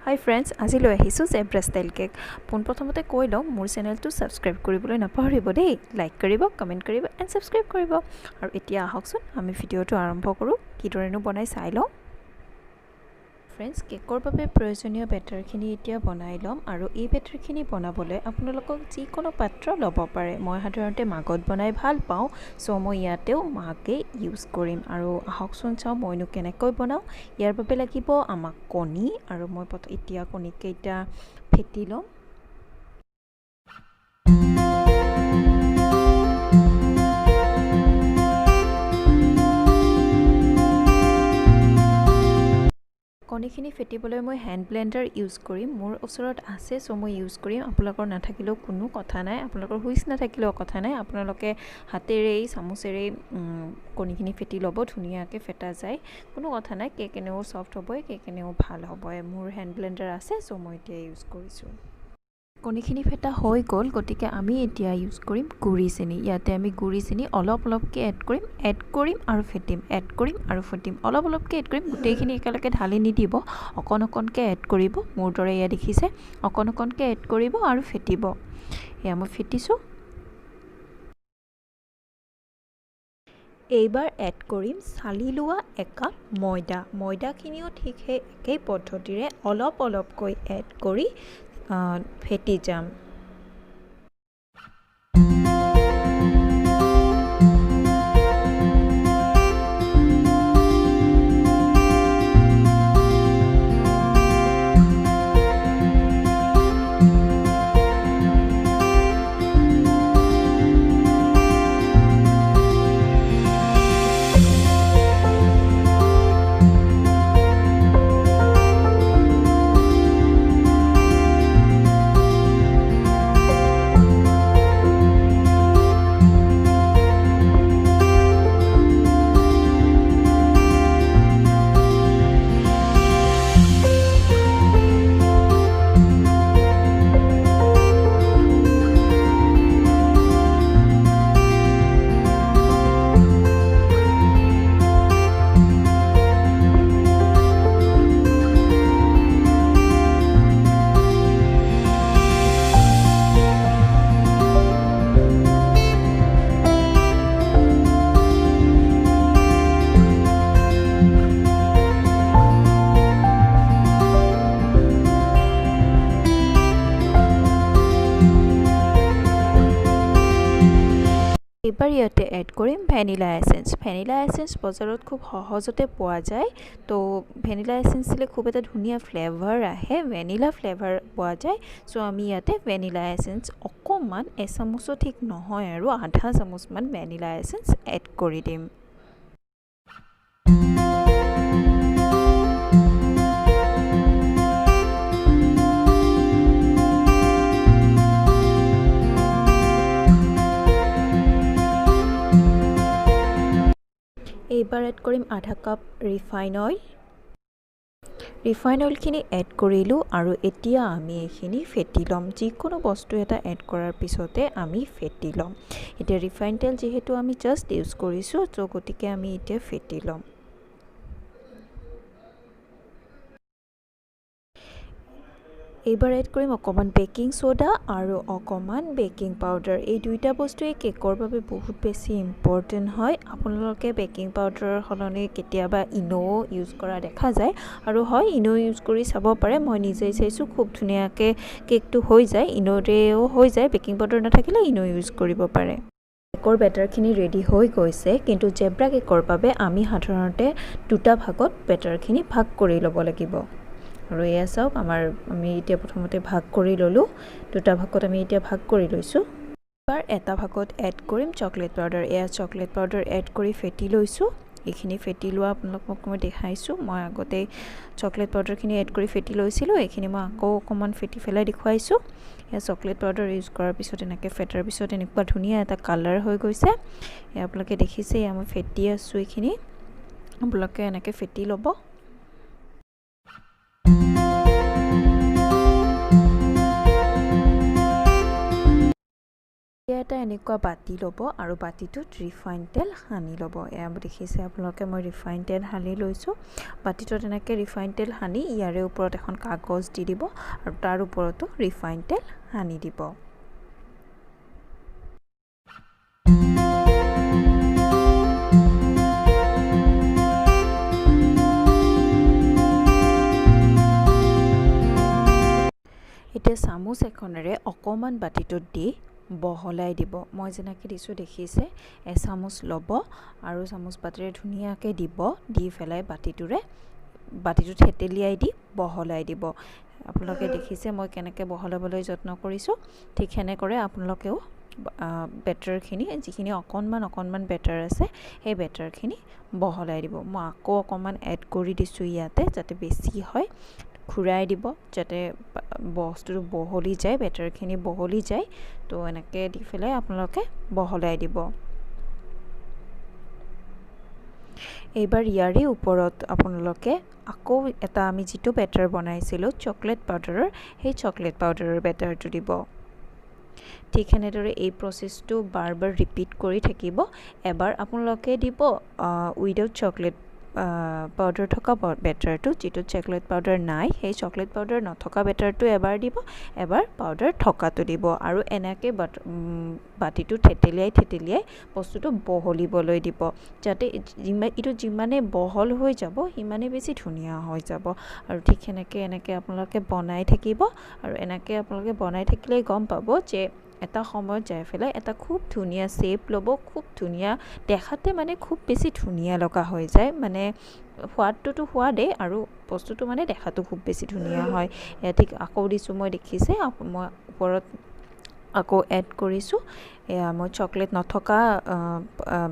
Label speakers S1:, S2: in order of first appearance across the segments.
S1: হাই friends, আজি লৈ আহিছোঁ জেব্ৰা ষ্টাইল কেক। পোনপ্ৰথমতে কৈ লওঁ, মোৰ চেনেলটো ছাবস্ক্ৰাইব কৰিবলৈ নাপাহৰিব দেই। লাইক কৰিব, কমেণ্ট কৰিব এণ্ড ছাবস্ক্ৰাইব কৰিব। আৰু এতিয়া আহকচোন, আমি ভিডিঅ'টো আৰম্ভ কৰোঁ। কিদৰেনো বনাই চাই লওঁ। ফ্ৰেণ্ডছ, কেকৰ বাবে প্ৰয়োজনীয় বেটাৰখিনি এতিয়া বনাই ল'ম। আৰু এই বেটাৰখিনি বনাবলৈ আপোনালোকক যিকোনো পাত্ৰ ল'ব পাৰে। মই সাধাৰণতে মাগত বনাই ভাল পাওঁ, চ' মই ইয়াতেও মাগেই ইউজ কৰিম। আৰু আহকচোন চাওঁ মইনো কেনেকৈ বনাওঁ। ইয়াৰ বাবে লাগিব আমাক কণী। আৰু মই এতিয়া কণীকেইটা ফেটি ল'ম। কণীখিনি ফেটিবলৈ মই হেণ্ড ব্লেণ্ডাৰ ইউজ কৰিম। মোৰ ওচৰত আছে, চ' মই ইউজ কৰিম। আপোনালোকৰ নাথাকিলেও কোনো কথা নাই, আপোনালোকৰ হুইচ নাথাকিলেও কথা নাই। আপোনালোকে হাতেৰেই, চামুচেৰেই কণীখিনি ফেটি ল'ব। ধুনীয়াকৈ ফেটা যায়, কোনো কথা নাই। কেক এনেও ছফ্ট হ'বই, কেক এনেও ভাল হ'বই। মোৰ হেণ্ড ব্লেণ্ডাৰ আছে, চ' মই এতিয়া ইউজ কৰিছোঁ। কণীখিনি ফেটা হৈ গ'ল, গতিকে আমি এতিয়া ইউজ কৰিম গুড়ি চেনি। ইয়াতে আমি গুড়ি চেনি অলপ অলপকৈ এড কৰিম, এড কৰিম আৰু ফেটিম, এড কৰিম আৰু ফেটিম। অলপ অলপকৈ এড কৰিম, গোটেইখিনি একেলগে ঢালি নিদিব, অকণ অকণকৈ এড কৰিব। মোৰ দৰে এয়া দেখিছে, অকণ অকণকৈ এড কৰিব আৰু ফেটিব। এয়া মই ফেটিছোঁ। এইবাৰ এড কৰিম চালি লোৱা একাপ ময়দা। ময়দাখিনিও ঠিক সেই একেই পদ্ধতিৰে অলপ অলপকৈ এড কৰি ফেটি যাম। এইবাৰ ইয়াতে এড কৰিম ভেনিলা এচেঞ্চ। ভেনিলা এচেঞ্চ বজাৰত খুব সহজতে পোৱা যায়। তো ভেনিলা এচেঞ্চ দিলে খুব এটা ধুনীয়া ফ্লেভাৰ আহে, ভেনিলা ফ্লেভাৰ পোৱা যায়। চ' আমি ইয়াতে ভেনিলা এচেঞ্চ অকণমান, এচামুচো ঠিক নহয় আৰু, আধা চামুচমান ভেনিলা এচেঞ্চ এড কৰি দিম। এইবাৰ এড কৰিম আধা কাপ ৰিফাইন অইল। ৰিফাইন অইলখিনি এড কৰিলোঁ আৰু এতিয়া আমি এইখিনি ফেটি ল'ম। যিকোনো বস্তু এটা এড কৰাৰ পিছতে আমি ফেটি ল'ম। এতিয়া ৰিফাইন তেল যিহেতু আমি জাষ্ট ইউজ কৰিছোঁ, ত' গতিকে আমি এতিয়া ফেটি ল'ম। এইবাৰ এড কৰিম অকণমান বেকিং চ'ডা আৰু অকণমান বেকিং পাউডাৰ। এই দুইটা বস্তুৱেই কেকৰ বাবে বহুত বেছি ইম্পৰ্টেণ্ট হয়। আপোনালোকে বেকিং পাউডাৰৰ সলনি কেতিয়াবা ইন' ইউজ কৰা দেখা যায়, আৰু হয়, ইন' ইউজ কৰি চাব পাৰে। মই নিজেই চাইছোঁ, খুব ধুনীয়াকৈ কেকটো হৈ যায়, ইন'ৰেও হৈ যায়। বেকিং পাউডাৰ নাথাকিলে ইন' ইউজ কৰিব পাৰে। কেকৰ বেটাৰখিনি ৰেডি হৈ গৈছে, কিন্তু জেব্ৰা কেকৰ বাবে আমি সাধাৰণতে দুটা ভাগত বেটাৰখিনি ভাগ কৰি ল'ব লাগিব। আৰু এয়া চাওক, আমি এতিয়া প্ৰথমতে ভাগ কৰি ল'লোঁ। দুটা ভাগত আমি এতিয়া ভাগ কৰি লৈছোঁ। এবাৰ এটা ভাগত এড কৰিম চকলেট পাউডাৰ। এয়া চকলেট পাউডাৰ এড কৰি ফেটি লৈছোঁ। এইখিনি ফেটি লোৱা আপোনালোকক মই দেখাইছোঁ। মই আগতে চকলেট পাউডাৰখিনি এড কৰি ফেটি লৈছিলোঁ, এইখিনি মই আকৌ অকণমান ফেটি পেলাই দেখুৱাইছোঁ। এয়া চকলেট পাউডাৰ ইউজ কৰাৰ পিছত, এনেকৈ ফেটাৰ পিছত এনেকুৱা ধুনীয়া এটা কালাৰ হৈ গৈছে। এয়া আপোনালোকে দেখিছে, এয়া মই ফেটি আছোঁ। এইখিনি আপোনালোকে এনেকৈ ফেটি ল'ব। এতিয়া এটা এনেকুৱা বাতি ল'ব আৰু বাতিটোত ৰিফাইন তেল সানি ল'ব। এয়া দেখিছে আপোনালোকে, মই ৰিফাইন তেল সানি লৈছোঁ। বাতিটোত এনেকৈ ৰিফাইন তেল সানি ইয়াৰে ওপৰত এখন কাগজ দি দিব আৰু তাৰ ওপৰতো ৰিফাইন তেল সানি দিব। এতিয়া চামুচ এখনেৰে অকণমান বাতিটোত দি বহলাই দিব। মই যেনেকৈ দিছোঁ দেখিছে, এচামুচ ল'ব আৰু চামুচ পাতিৰে ধুনীয়াকৈ দিব, দি পেলাই বাতিটো থেতেলিয়াই দি বহলাই দিব। আপোনালোকে দেখিছে মই কেনেকৈ বহলাবলৈ যত্ন কৰিছোঁ। ঠিক সেনেকৰে আপোনালোকেও বেটাৰখিনি, যিখিনি অকণমান অকণমান বেটাৰ আছে, সেই বেটাৰখিনি বহলাই দিব। মই আকৌ অকণমান এড কৰি দিছোঁ ইয়াতে, যাতে বেছি হয়। ঘূৰাই দিব যাতে বস্তুটো বহলি যায়, বেটাৰখিনি বহলি যায়। তো এনেকৈ দি পেলাই আপোনালোকে বহলাই দিব। এইবাৰ ইয়াৰে ওপৰত আপোনালোকে আকৌ এটা আমি যিটো বেটাৰ বনাইছিলোঁ চকলেট পাউডাৰৰ, সেই চকলেট পাউডাৰৰ বেটাৰটো দিব। ঠিক সেনেদৰে এই প্ৰচেছটো বাৰ বাৰ ৰিপিট কৰি থাকিব। এবাৰ আপোনালোকে দিব উইদাউট চকলেট পাউডাৰ থকা বেটাৰটো, যিটো চকলেট পাউডাৰ নাই সেই চকলেট পাউডাৰ নথকা বেটাৰটো এবাৰ দিব, এবাৰ পাউডাৰ থকাটো দিব। আৰু এনেকৈ বাতিটো থেতেলিয়াই থেতেলিয়াই বস্তুটো বহলিবলৈ দিব, যাতে এইটো যিমানে বহল হৈ যাব সিমানেই বেছি ধুনীয়া হৈ যাব। আৰু ঠিক সেনেকৈ এনেকৈ আপোনালোকে বনাই থাকিব। আৰু এনেকৈ আপোনালোকে বনাই থাকিলেই গম পাব যে এটা সময়ত যাই পেলাই এটা খুব ধুনীয়া শ্বেপ ল'ব, খুব ধুনীয়া দেখাতে, মানে খুব বেছি ধুনীয়া লগা হৈ যায়। মানে সোৱাদটোতো সোৱাদেই আৰু বস্তুটো মানে দেখাটো খুব বেছি ধুনীয়া হয়। এয়া ঠিক আকৌ দিছোঁ মই, দেখিছে মই ওপৰত আকৌ এড কৰিছোঁ। এয়া মই চকলেট নথকা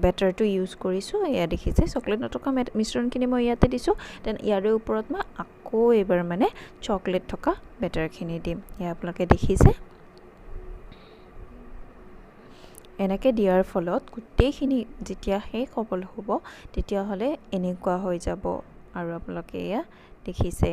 S1: বেটাৰটো ইউজ কৰিছোঁ। এয়া দেখিছে চকলেট নথকা মিশ্ৰণখিনি মই ইয়াতে দিছোঁ। Then ইয়াৰে ওপৰত মই আকৌ এইবাৰ মানে চকলেট থকা বেটাৰখিনি দিম। এয়া আপোনালোকে দেখিছে। এনেকৈ দিয়াৰ ফলত গোটেইখিনি যেতিয়া শেষ হ'বলৈ হ'ব তেতিয়াহ'লে এনেকুৱা হৈ যাব। আৰু আপোনালোকে এয়া দেখিছে।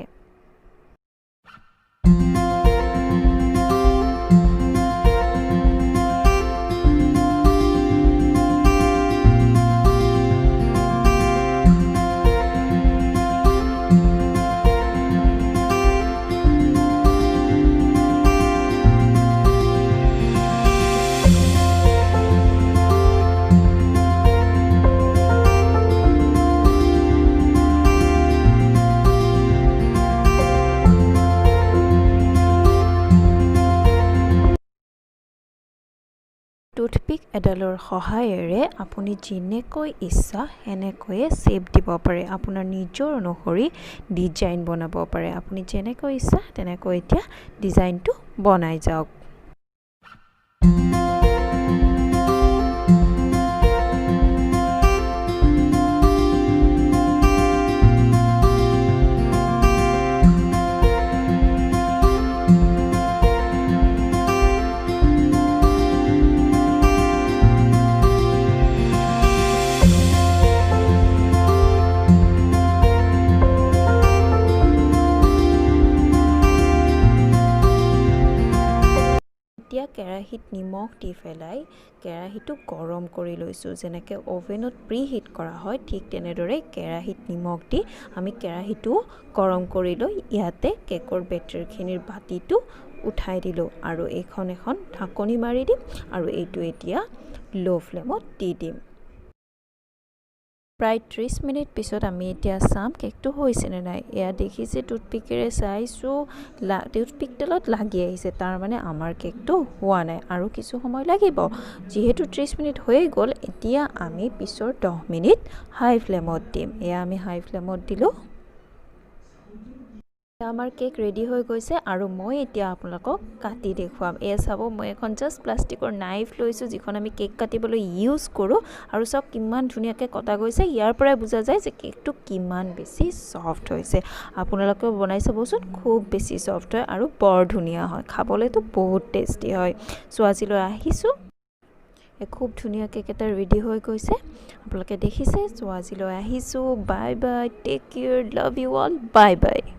S1: টুথপিক এডালৰ সহায়েৰে আপুনি যেনেকৈ ইচ্ছা সেনেকৈয়ে শ্বেপ দিব পাৰে, আপোনাৰ নিজৰ অনুসৰি ডিজাইন বনাব পাৰে। আপুনি যেনেকৈ ইচ্ছা তেনেকৈ এতিয়া ডিজাইনটো বনাই যাওক। এতিয়া কেৰাহীত নিমখ দি পেলাই কেৰাহীটো গৰম কৰি লৈছোঁ। যেনেকৈ অ'ভেনত প্ৰি হিট কৰা হয় ঠিক তেনেদৰে কেৰাহীত নিমখ দি আমি কেৰাহীটো গৰম কৰি লৈ ইয়াতে কেকৰ বেটাৰখিনিৰ বাতিটো উঠাই দিলোঁ আৰু এইখন এখন ঢাকনি মাৰি দিম আৰু এইটো এতিয়া ল' ফ্লেমত দি দিম। প্ৰায় 30 মিনিট পিছত আমি এতিয়া চাম কেকটো হৈছেনে নাই। এয়া দেখিছে টুথপিকেৰে চাইছোঁ, টুথপিকডালত লাগি আহিছে, তাৰমানে আমাৰ কেকটো হোৱা নাই আৰু কিছু সময় লাগিব। যিহেতু 30 মিনিট হৈয়ে গ'ল, এতিয়া আমি পিছৰ 10 মিনিট হাই ফ্লেমত দিম। এয়া আমি হাই ফ্লেমত দিলোঁ। আমাৰ কেক ৰেডি হৈ গৈছে আৰু মই এতিয়া আপোনালোকক কাটি দেখুৱাম। এয়া চাব, মই এখন জাষ্ট প্লাষ্টিকৰ নাইফ লৈছোঁ, যিখন আমি কেক কাটিবলৈ ইউজ কৰোঁ। আৰু চাওক কিমান ধুনীয়াকৈ কটা গৈছে। ইয়াৰ পৰাই বুজা যায় যে কেকটো কিমান বেছি ছফ্ট হৈছে। আপোনালোকেও বনাই চাবচোন, খুব বেছি ছফ্ট হয় আৰু বৰ ধুনীয়া হয়, খাবলৈতো বহুত টেষ্টি হয়। চ' আজিলৈ আহিছোঁ। খুব ধুনীয়া কেক এটা ৰেডি হৈ গৈছে, আপোনালোকে দেখিছে। চ' আজিলৈ আহিছোঁ। Bye bye, take care, love you all, bye bye.